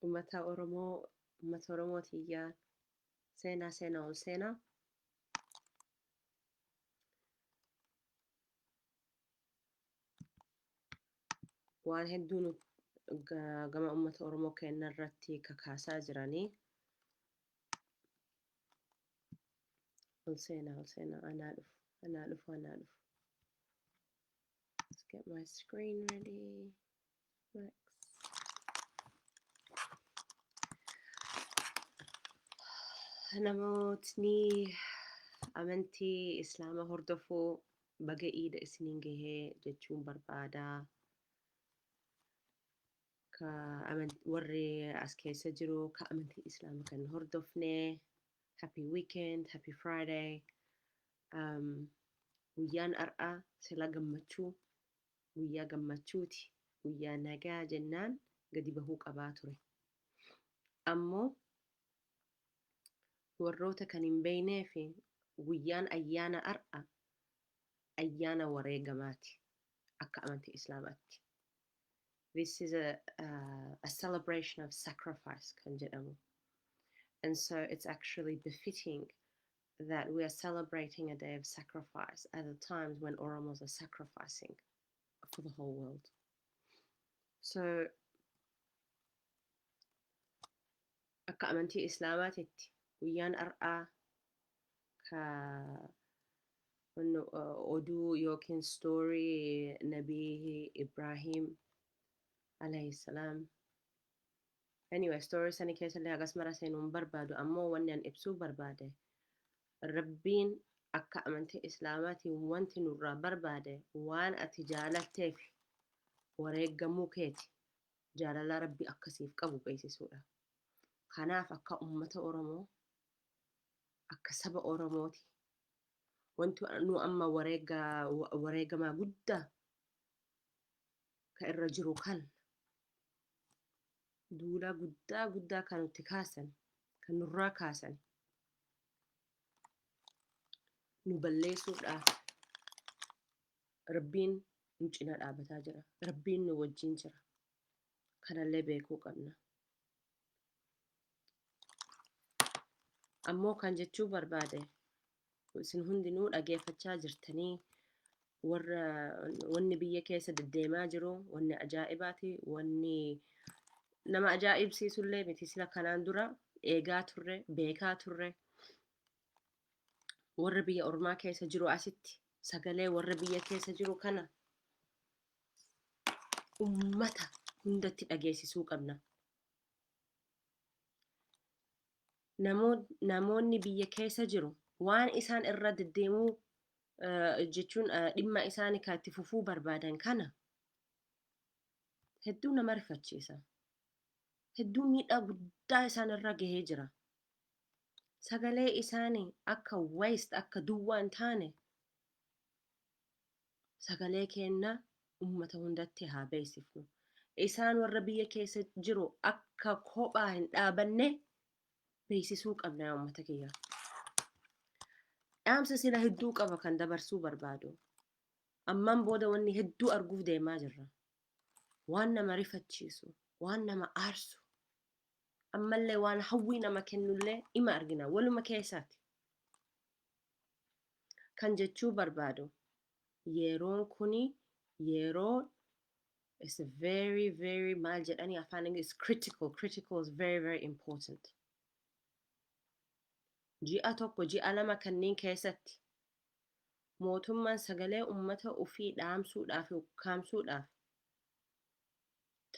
Uummata Oromoo, uummata Oromoo tiyyaa seenaa seenaa ol seenaa. Waan hedduu nu gama uummata Oromoo keenya irratti kakaasaa jiranii. Ol seenaa, ol seenaa, anaa dhufu, anaa dhufu, anaa dhufu. Let's get my screen ready. Max. Namootni amantii Islaama hordofuu baga iida isiniin gahee jechuun barbaada. Ka warri as keessa jiru ka amantii Islaama kan hin hordofne, happy weekend, happy Friday. Guyyaan har'aa sila gammachuu, guyyaa gammachuuti, guyyaa nagaa jennaan gadi bahuu qabaa ture. Ammoo warroota kan hin beeknee fi guyyaan ayyaana har'a ayyaana wareegamaati akka amantii Islaamaatti. This is a celebration of sacrifice kan jedhamu. And so it's actually befitting that we are celebrating a day of sacrifice at the times when Oromos are sacrificing for the whole world. So akka amantii Islaamaatitti guyyaan har'aa ka oduu yookiin story Nabii Ibrahim alayhi salaam. Anyway, story sani keessallee hagas mara seenuu hin barbaadu, ammoo wanni an ibsuu barbaade, Rabbiin akka amantii Islaamaatiin wanti nurraa barbaade waan ati jaalatteef wareeggamuu keeti, jaalala Rabbi akkasiif qabu beeksisuudha. Kanaaf akka uummata Oromoo, akka saba Oromooti, wanti nu amma wareegamaa guddaa ka irra jiru kan duula guddaa guddaa kan nutti kaasan, kan nurraa kaasan, nu balleessuudhaaf Rabbiin nu cina dhaabataa jira. Rabbiin nu wajjin jira. Kanallee beekuu qabna. Ammoo kan jechuu barbaade, isin hundinuu dhageeffachaa jirtanii, warra wanni biyya keessa deddeemaa jiru wanni ajaa'ibaati, wanni nama ajaa'ibsiisullee miti. Sila kanaan dura eegaa turre, beekaa turre. Warra biyya ormaa keessa jiru asitti sagalee warra biyya keessa jiru kana ummata hundatti dhageessisuu qabna. Namoonni biyya keessa jiru waan isaan irra deddeemuu jechuun dhimma isaanii kan itti fufuu barbaadan kana hedduu nama rifachiisa. Hedduu miidhaa guddaa isaan irra gahee jira. Sagalee isaanii akka waste, akka duwwaa hin taane, sagalee keenna ummata hundatti haa beeksifnu. Isaan warra biyya keessa jiru akka kophaa hin dhaabanne beeksisuu qabna yaa ummata kiyya. Dhaamsa sila hedduu qaba kan dabarsuu barbaadu. Ammaan booda wanni hedduu arguuf deemaa jirra. Waan nama rifachiisu, waan nama aarsu, ammallee waan hawwii nama kennullee ima argina waluma keessaati. Kan jechuu barbaadu, yeroon kuni yeroo is very very, maal jedhanii afaan Ingiliz, critical. Critical is very very important. Ji'a 1, ji'a 2 kanneen keessatti mootummaan sagalee ummata ofii dhaamsuudhaaf, ukkaamsuudhaaf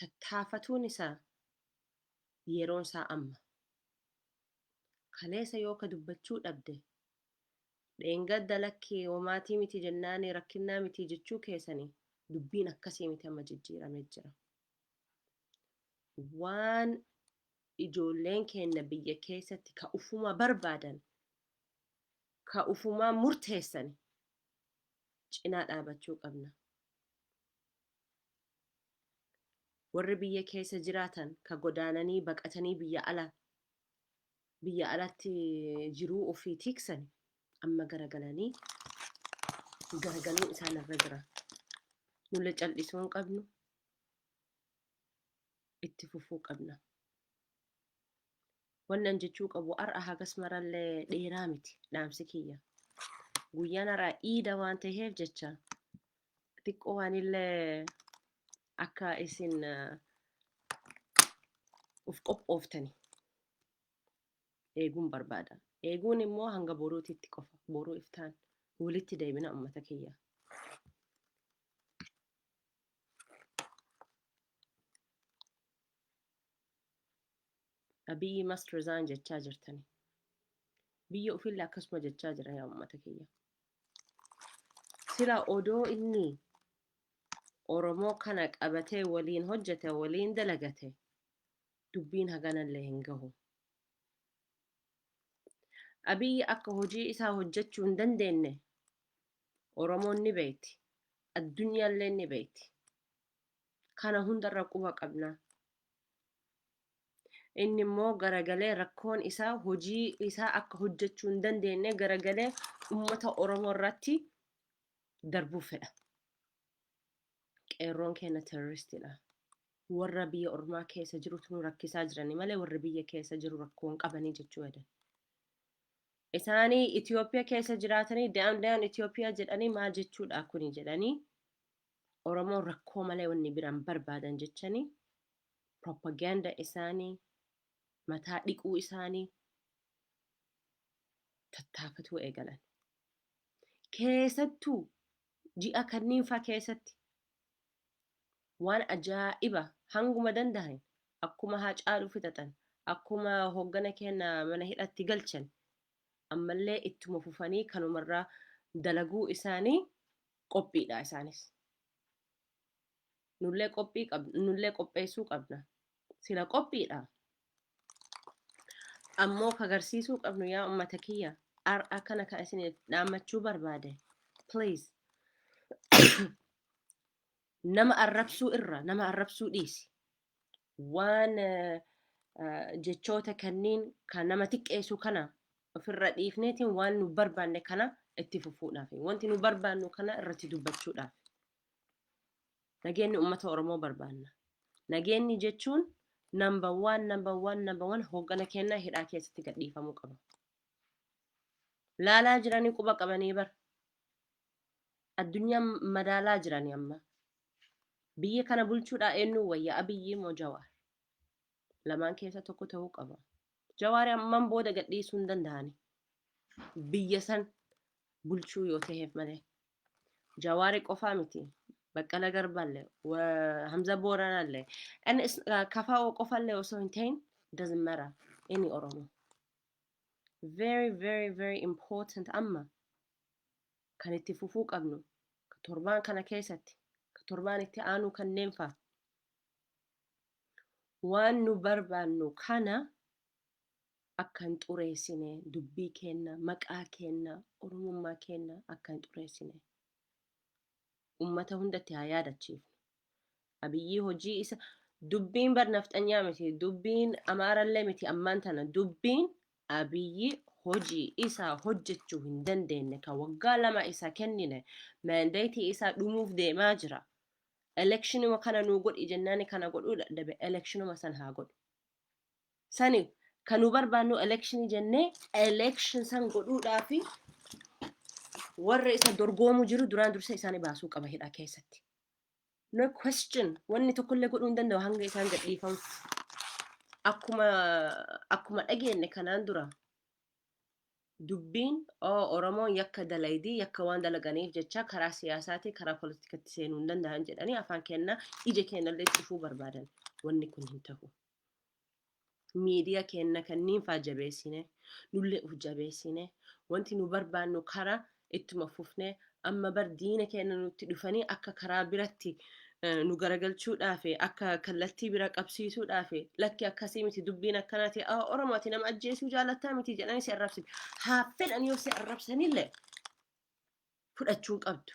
tattaafatuun isaa yeroon isaa amma. Kaleessa yoo ka dubbachuu dhabde, dheengadda lakkii homaatii miti jennaani rakkinnaa miti jechuu keessanii, dubbiin akkasii miti, amma jijjiiramee jira. Waan ijoolleen keenya biyya keessatti ka ufuma barbaadan, ka ufumaa murteessan cinaa dhaabachuu qabna. Warri biyya keessa jiraatan ka godaananii baqatanii biyya alatti jiruu ofii tiksan amma garagalanii garagaluun isaan irra jira. Nulle cal'isuu hin qabnu, itti fufuu qabna. Wannan jechuu qabu har'a hagas marallee dheeraa miti dhaamsi kiyya. Guyyaan har'a iida waan ta'eef jecha xiqqoo waanillee akka isin uf qophooftani eeguun barbaada. Eeguun immoo hanga boruutitti qofa. Boruu iftaan walitti deebina, ummata kiyya. Abiyyi must resign jechaa jirtani. Biyya ofiillee akkasuma jechaa jira, yaa ummata kiyya. Sila odoo inni Oromoo kana qabatee waliin hojjete, waliin dalagate, dubbiin haganallee hin gahu. Abiyyi akka hojii isaa hojjechuu hin dandeenye Oromoon ni beekti. Addunyaallee ni beekti. Kana hundarra quba qabna. Inni immoo garagalee rakkoon isaa hojii isaa akka hojjechuu hin dandeenye garagalee uummata Oromoo irratti darbuu fedha. Qeerroon keenya terroristiidha. Warra biyya ormaa keessa jirutu nu rakkisaa jirani malee warri biyya keessa jiru rakkoo hin qabanii jechuu hedan. Isaanii Itoophiyaa keessa jiraatanii "down down Itoophiyaa" jedhanii, maal jechuudha kuni jedhanii, Oromoon rakkoo malee wanni biraan barbaadan jechanii propaganda isaanii, mataa dhiquu isaanii tattaafatuu eegalan. Keessattuu ji'a kanniin faa keessatti waan ajaa'iba hanguma danda'an akkuma Haacaaluu fixatan, akkuma hoggana keenya mana hidhatti galchan, ammallee ittuma fufanii kanumarraa dalaguu isaanii qophiidha isaanis. Nullee qophii qabna, nullee qopheessuu qabna. Sila qophiidha. Ammoo kagarsiisuu qabnu, yaa ummata kiyya, har'a kana kan isiniif dhaammachuu barbaade, please, nama arrabsuu irra nama arrabsuu dhiisi. Waan jechoota kanniin kan nama xiqqeessu kana ofirra dhiifneetiin waan nu barbaanne kana itti fufuudhaaf, wanti nu barbaannu kana irratti dubbachuudhaaf. Nageenyi uummata Oromoo barbaanna. Nageenyi jechuun number one, number one, number one, hooggana kennaa hidhaa keessatti gadhiifamuu qaba. Laalaa jiranii quba qabanii bar. Addunyaan madaalaa jiranii amma. Biyya kana bulchuudhaa eenyuun wayya, Abiyyi moo Jawaar? Lamaan keessa tokko ta'uu qaba. Jawaari amman booda gadhiisuu hin danda'ani. Biyya san bulchuu yoo ta'eef malee. Jawaari qofaa miti. Baqqala Garbaallee, Hamza Booranaallee, Kafaa'oo qofallee osoo hin ta'in, doesn't matter, any Oromo. Very, very, very important. Amma kan itti fufuu qabnu torbaan kana keessatti, torbaan itti aanu kanneen fa'a. Waan nu barbaannu kana akka hin xureessine, dubbii kenna, maqaa kenna, oromummaa kenna akka hin xureessine. Ummata hundatti haa yaadachiifnu. Abiyyii hojii isa dubbiin bar nafxanyaa miti, dubbiin Amaarallee miti. Ammaan tana dubbiin Abiyyi hojii isaa hojjechuu hin dandeenye kan waggaa 2 isa kennine, mandate isaa dhumuuf deemaa jira. Electionuma kana nuu godhi jennaani kana godhuu dadhabe, electionuma san haa godhu. Sani kan nu barbaannu electionii jennee election san godhuudhaafi warra isa dorgoomuu jiru duraan dursa isaanii baasuu qaba hidhaa keessatti. No question, wanni tokkollee godhuu hin danda'u hanga isaan gadhiifamutti. Akkuma dhageenye kanaan dura dubbiin Oromoon yakka dalaydii, yakka waan dalaganiif jecha karaa siyaasaatii karaa politikatti seenuu hin danda'an jedhanii afaan kennaa ija kennallee cufuu barbaadan. Wanni kun hin ta'u. Miidiyaa kenna kanniin faa jabeessine, nullee uf jabeessine, wanti nu barbaannu karaa ittuma fufne. Amma bar diina keenya nutti dhufanii akka karaa biratti nu garagalchuudhaaf, akka kallattii bira qabsiisuudhaaf, "Lakki, akkasii miti, dubbiin akkanaati, Oromoo ati nama ajjeesuu jaalattaa miti" jedhanii si arrabsan. Haa fedhan yoo si arrabsanillee fudhachuu qabdu.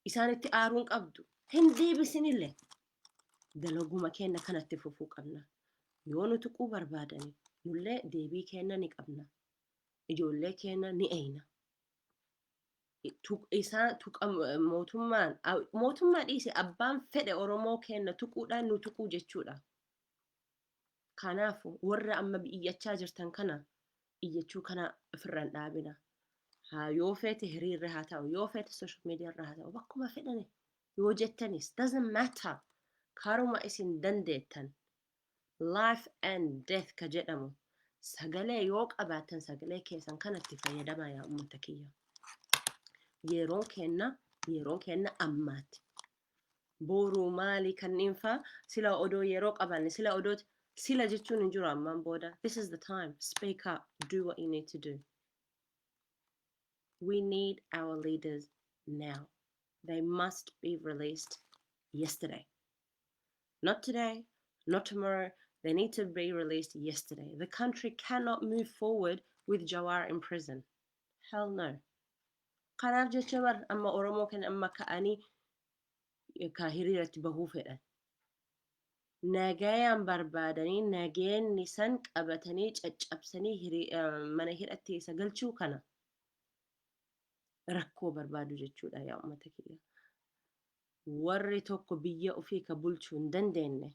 Isaanitti aaruun qabdu. Hin deebisinillee. Dalaguma keenya kanatti fufuu qabna. Yoo nu tuquu barbaadani nullee deebii keenya ni qabna. Ijoollee keenya ni eeyna. Isaan tuqa mootummaan, mootummaa dhiise, abbaan fedhe Oromoo keenya tuquudhaan nu tuquu jechuudha. Kanaaf warra amma iyyachaa jirtan kana, iyyachuu kana ofirraan dhaabina. Haa, yoo feete hiriirra haa ta'u, yoo feete social media irra haa ta'u, bakkuma fedhani yoo jettanis doesn't matter. Karuma isin dandeettan, life and death ka jedhamu, sagalee yoo qabaattan sagalee keessan kanatti fayyadamaa, yaa ummata kiyya. Yeroon kenna, yeroon kenna ammaatti. Boruu maali kanneen faa sila odoo yeroo qabanne, sila odoo sila jechuun hin jiru ammaan booda. This is the time. Speak up. Do what you need to do. We need our leaders now. They must be released yesterday. Not today, not tomorrow. They need to be released yesterday. The country cannot move forward with Jawar in prison. Hell no. Kanaaf jecha bar amma Oromoo kan amma ka'anii ka hiriiratti bahuu fedhan. Nagayaan barbaadanii nageenni san qabatanii caccabsanii mana hidhatti isa galchuu kana rakkoo barbaadu jechuudha, yaa uummata kiyya. Warri tokko biyya ofii ka bulchuu hin dandeenye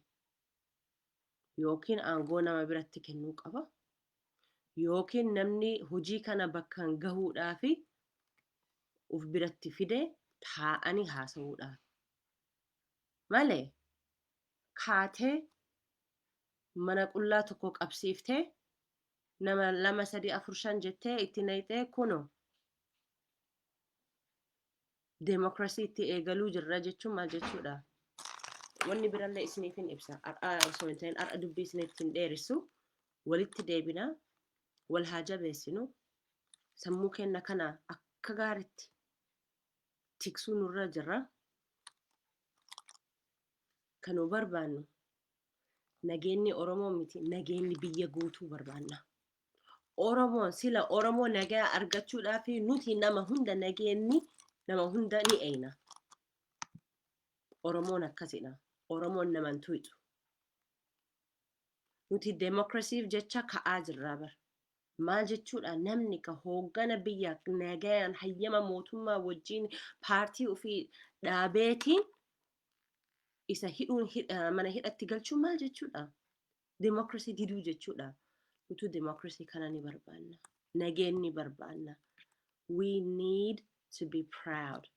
yookiin aangoo nama biratti kennuu qaba, yookiin namni hojii kana bakkaan gahuudhaafi uf biratti fide taa'anii haasa'uudhaaf. Malee kaatee mana qullaa tokko qabsiiftee, nama lama, sadi, afur, shan jettee itti naqxee, kunoo deemokiraasii itti eegaluu jirra jechuun maal jechuudha? Wanni birallee isiniif hin ibsa. Har'a osoo hin ta'in, har'a dubbii isinitti hin dheeressu. Walitti deebina, wal haa jabeessinu. Sammuu keenya kana akka gaariitti tiksuu nurra jirra. Kan nu barbaannu nageenyi Oromoo miti, nageenyi biyya guutuu barbaanna. Oromoon sila Oromoo nagaa argachuudhaaf nuti nama hunda, nageenyi nama hunda ni eeyna. Oromoon akkasidha. Oromoon naman tuyxu. Nuti deemokiraasiif jecha ka'aa jirraa bara. Maal jechuudha, namni ka hooggana biyya nagayaan hayyama mootummaa wajjin paartii ofii dhaabeetiin isa hidhuun, mana hidhatti galchuun maal jechuudha? Deemokiraasii diduu jechuudha. Nutu deemokiraasii kana ni barbaanna. Nageenyi barbaanna. We need to be proud.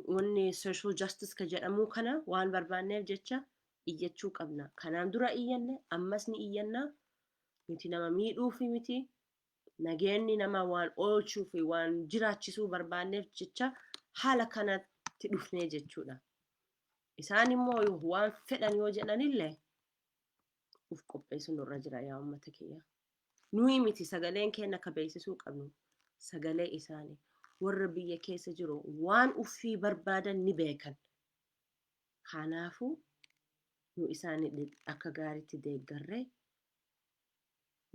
Wanni social justice ka jedhamu kana waan barbaanneef jecha iyyachuu qabna. Kanaan dura iyyanne, ammas ni iyyanna. Nuti nama miidhuufi miti. Nageenyi nama waan oolchuu fi waan jiraachisuu barbaanneef jecha haala kanatti dhufnee jechuudha. Isaan immoo waan fedhan yoo jedhanillee uf qopheessu nurra jira, yaa uummata kiyya. Nuyi miti sagaleen keenya akka beeksisuu qabnu, sagalee isaanii. Warra biyya keessa jiru waan uffii barbaadan ni beekan. Kanaafuu nu isaan akka gaariitti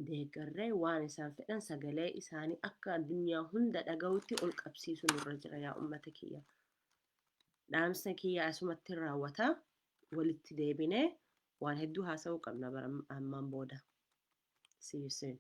deeggarree waan isaan fedhan sagalee isaanii akka addunyaa hunda dhaga'utti ol qabsiisu nurra jira, yaa uummata kiyya. Dhaamsa kiyya asumatti raawwata. Walitti deebinee waan hedduu haasa'uu qabna bara ammaan booda. See you soon.